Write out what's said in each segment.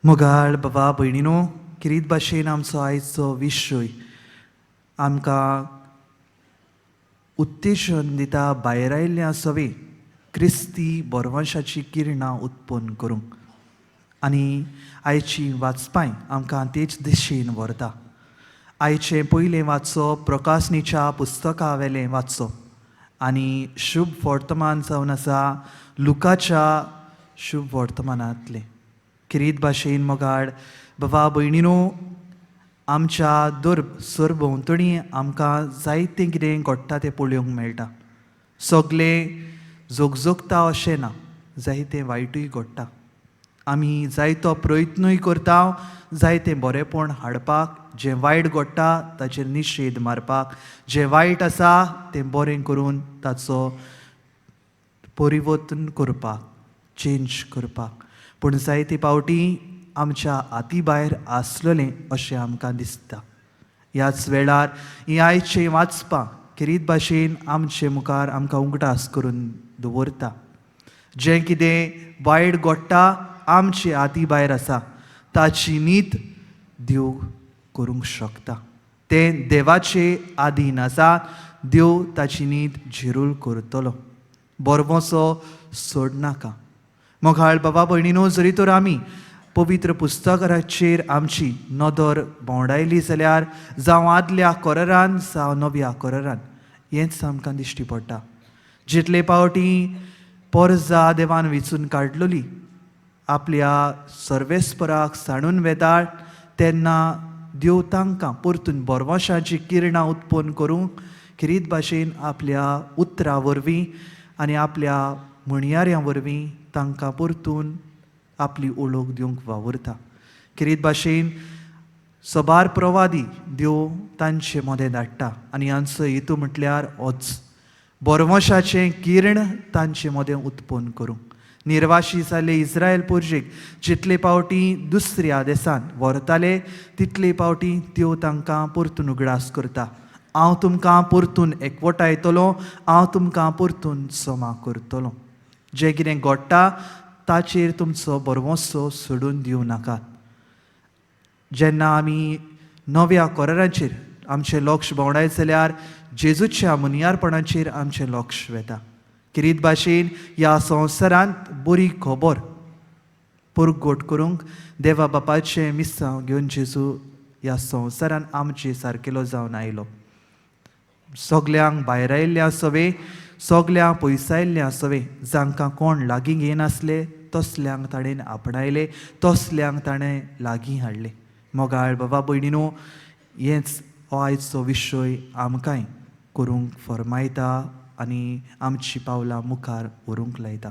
मोगाळ बाबा भयणीनो, किरीत भाशेन आमचो आयचो विशय आमकां उत्तेजन दिता भायर आयिल्ल्या सवे क्रिस्ती बरवंशाची किरणां उत्पन्न करूंक आनी आयची वाचपाय आमकां तेच दिशेन व्हरता. आयचें पयलें वाचप प्रकाशनीच्या पुस्तका वेलें वाचप आनी शुभ वर्तमान जावन आसा लुकाच्या शुभ वर्तमानांतलें. किरीत भाशेन मोगाळ बाबा भयणीनो, आमच्या दर सरभोंवतणी आमकां जायतें कितें घडटा तें पळोवंक मेळटा. सगलें झगझगता अशें ना, जायतें वायटूय घडटा. आमी जायतो प्रयत्नूय करता जायतें बरेंपण हाडपाक, जें वायट घडटा ताचेर निशेध मारपाक, जें वायट आसा तें बरें करून ताचो परिवर्तन करपाक, चेंज करपाक. पूण जायते पावटी आमच्या हाती भायर आसलेलें अशें आमकां दिसता. ह्याच वेळार ही आयचें वाचपां किरीत भाशेन आमचे मुखार आमकां उगडास करून दवरता, जें कितें वायट घडटा आमचे हाती भायर आसा, ताची नीत देव करूंक शकता. तें देवाचे आदीन आसा. देव ताची नीत झिरूल करतलो. बरवसो सोडनाका. मोगाळ बाबा भयणीनो, जरी तर आमी पवित्र पुस्तकाचेर आमची नदर भोंवडायली जाल्यार, जावं आदल्या कोरारान जावं नव्या कोरारान, हेंच आमकां दिश्टी पडटा. जितले पावटी पोरजा देवान विचून काडलोली आपल्या सर्वेस्पराक सांडून वेताळ, तेन्ना देव तांकां परतून बरवशाची किरणां उत्पन्न करूंक किरीत भाशेन आपल्या उतरां वरवीं आनी आपल्या म्हणयाऱ्यां वरवीं तांकां परतून आपली ओळख दिवंक वावुरता. किरीत भाशेन सबार प्रवादी देव तांचे मदें धाडटा आनी हांचो हेतू म्हटल्यार होच, बरवशाचें किरण तांचे मदें उत्पन्न करूंक. निर्वाशी जाल्ले इस्रायल पुर्जेक जितले पावटी दुसऱ्या देसान व्हरताले, तितले पावटी त्यो तांकां परतून उगडास करता, हांव तुमकां परतून एकवटायतलो, हांव तुमकां परतून जमा करतलो. जें कितें घडटा ताचेर तुमचो बरवसो सोडून दिवं नाकात. जेन्ना आमी नव्या कोराराचेर आमचें लक्ष भोंवडायत जाल्यार जेजूच्या मुनियारपणाचेर आमचें लक्ष वेता. किरीत भाशेन ह्या संवसारांत बरी खबर परगट करूंक देवा बापाचें मिसांव घेवन जेजू ह्या संवसारान आमचे सारकेलो जावन आयलो. सगल्यांक भायर आयिल्ले आसवे, सगल्यांक पयसायल्ले आसवे, जांकां कोण लागीं घेयनासले तसल्यांक ताणें आपणायले, तसल्यांक ताणें लागीं हाडले. मोगाळ बाबा भयणीनो, हेंच हो आयचो विशय आमकांय करूंक फरमायता आनी आमची पावलां मुखार व्हरूंक लायता.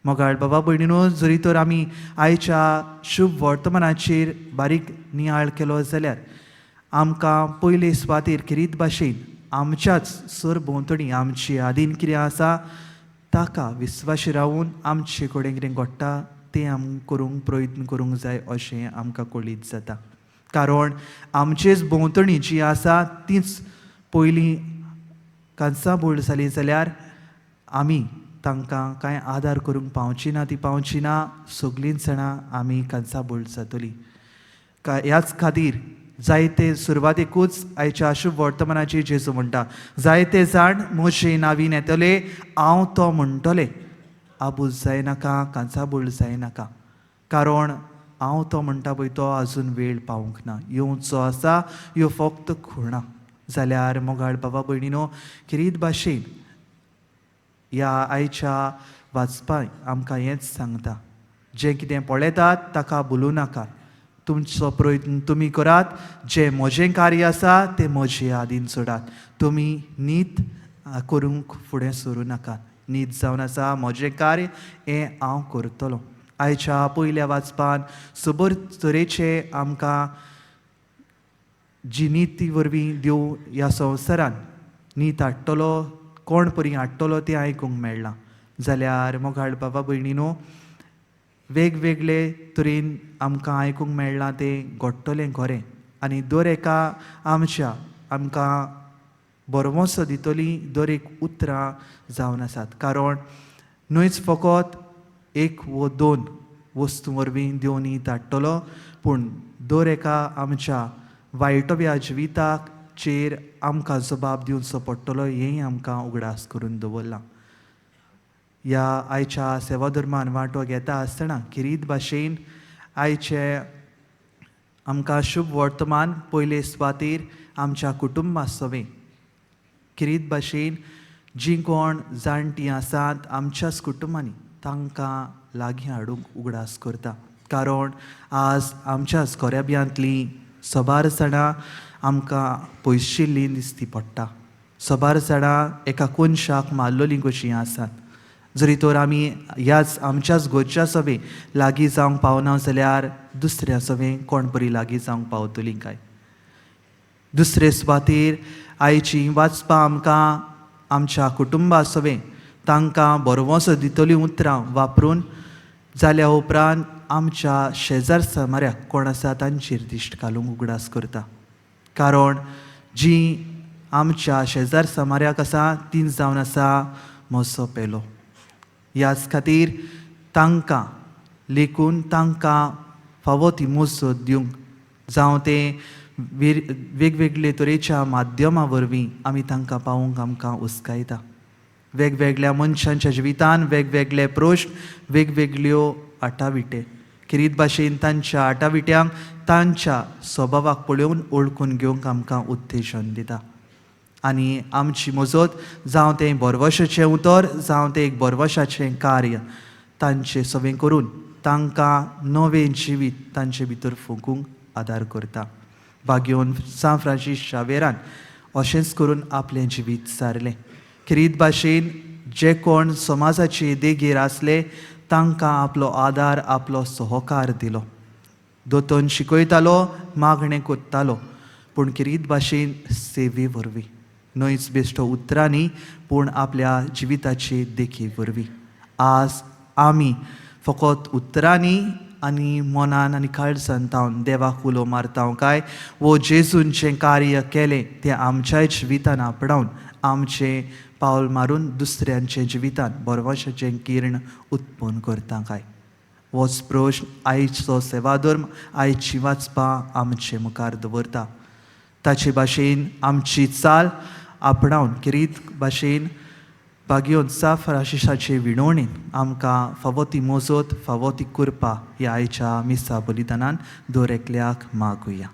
मोगाळ बाबा भयणीनो, जरी तर आमी आयच्या शुभ वर्तमानाचेर बारीक नियाळ केलो जाल्यार आमकां पयले सुवातेर किरीत भाशेन आमच्याच सरभोंवतणी आमची आदीन कितें आसा ताका विस्वाशी रावून आमचे कडेन कितें घडटा तें आमी करूंक प्रयत्न करूंक जाय अशें आमकां कळीत जाता. कारण आमचेच भोंवतणी जी आसा तीच पयलीं कांचाबूळ जाली जाल्यार आमी तांकां कांय आदार करूंक पावची ना, ती पावची ना, सगळींच जाणां आमी कांचाबूळ जातली. ह्याच खातीर जायते सुरवातेकूच आयच्या अशुभ वर्तमानाची जेजू म्हणटा, जायते जाण म्हजे नावीन येतले, हांव तो म्हणटले. आबूज जायनाका, कांचाबूळ जायनाका, कारण हांव तो म्हणटा पळय तो आजून वेळ पावूंक ना, येवचो आसा, ह्यो फक्त खुणां. जाल्यार मोगाळ बाबा भयणीनो, किरीत भाशेन ह्या आयच्या वाचपाय आमकां हेंच सांगता, जें कितें पळयतात ताका भुलूं नाकात. तुमचो प्रयत्न तुमी करात, जें म्हजें कार्य आसा तें म्हजे आदीन सोडात. तुमी नीत करूंक फुडें सरूं नाकात. नीत जावन आसा म्हजें कार्य, हें हांव करतलो. आयच्या पयल्या वाचपान सबर तरेचे आमकां जी निती वरवीं देव ह्या संवसारान नीत हाडटलो, कोण परी हाडटलो तें आयकूंक मेळ्ळां. जाल्यार मोगाळ बाबा भयणीनो, वेगवेगळे तरेन आमकां आयकूंक मेळ्ळां तें घडटलें खरें आनी दर एका आमच्या आमकां बरवसो दितली दर एक उतरां जावन आसात. कारण न्हयच फकत एक वो दोन वस्तू वरवीं देवनी धाडटलो, पूण दर एका आमच्या वायटव्या जिविताक चेर आमकां जबाब दिवचो पडटलो हेंय आमकां उगडास करून दवरलां. ह्या आयच्या सेवाधर्मान वांटो घेता आसतना खेरीत भाशेन आयचे आमकां शुभ वर्तमान पयले सुवातेर आमच्या कुटुंबा सवें खेरीत भाशेन जीं कोण जाणटीं आसात आमच्याच कुटुंबांनी तांकां लागीं हाडूंक उगडास करता. कारण आज आमच्याच घराब्यांतलीं सबार जाणां आमकां पयशिल्लीं दिसती पडटा. सबार जाणां एका कोनशाक मारलेलीं कशीं आसात. जरी तर आमी ह्याच आमच्याच घरच्या सवें लागीं जावंक पावना जाल्यार दुसऱ्या सवें कोण बरी लागीं जावंक पावतलीं काय? दुसरे सुवातेर आयची वाचपां आमकां आमच्या कुटुंबा सवें तांकां बरवसो दितलीं उतरां वापरून जाल्या उपरांत आमच्या शेजार समाऱ्याक कोण आसा तांचेर दिश्ट घालूंक उगडास करता. कारण जी आमच्या शेजार समाऱ्याक आसा ती जावन आसा म्हजो पेलो. ह्याच खातीर तांकां लेखून तांकां फावो ती मुजत दिवंक जावं तें वेगवेगळे तरेच्या माध्यमा वरवीं आमी तांकां पावोवंक आमकां उस्कायता. वेगवेगळ्या मनशांच्या जिवितान वेगवेगळे प्रश्न, वेगवेगळ्यो आटाविटे खेरीत भाशेन तांच्या आटाविट्यांक तांच्या स्वभावाक पळोवन वळखून घेवंक आमकां उत्तेजन दिता. आनी आमची मजत जावं तें भरवशाचें उतर, जावं तें एक भरवशाचें कार्य तांचें सवें करून तांकां नवें जिवीत तांचे भितर फुंकूंक आदार करता. बागयोन सांत फ्रांसीस शावेरान अशेंच करून आपलें जिवीत सारलें. खेरीत भाशेन जे कोण समाजाचे देगेर आसले तांकां आपलो आदार, आपलो सहकार दिलो. दोतोन शिकयतालो, मागणें कोत्तालो, पूण खेरीत भाशेन सेवे वरवीं, न्हयच बेश्टो उतरांनी पूण आपल्या जिविताचे देखी वरवीं. आज आमी फकत उतरांनी आनी मनान आनी काळजान तावन देवाक उलो मारता काय वो जेजून कार्य केलें तें आमच्याय जिवितान आपणावन आमचें पावल मारून दुसऱ्यांच्या जिवितान बरवशाचें किर्ण उत्पन्न करता काय? होच प्रश्न आयचो सेवाधर्म, आयची वाचपां आमचे मुखार दवरता. ताचे भाशेन आमची चाल आपणावन खेरीत भाशेन बागयोन साफ फ्रांसिसाचे विणवणेन आमकां फावो ती मजत, फावो ती कृपा ह्या आयच्या मिसा बलिदानान दर एकल्याक मागुया.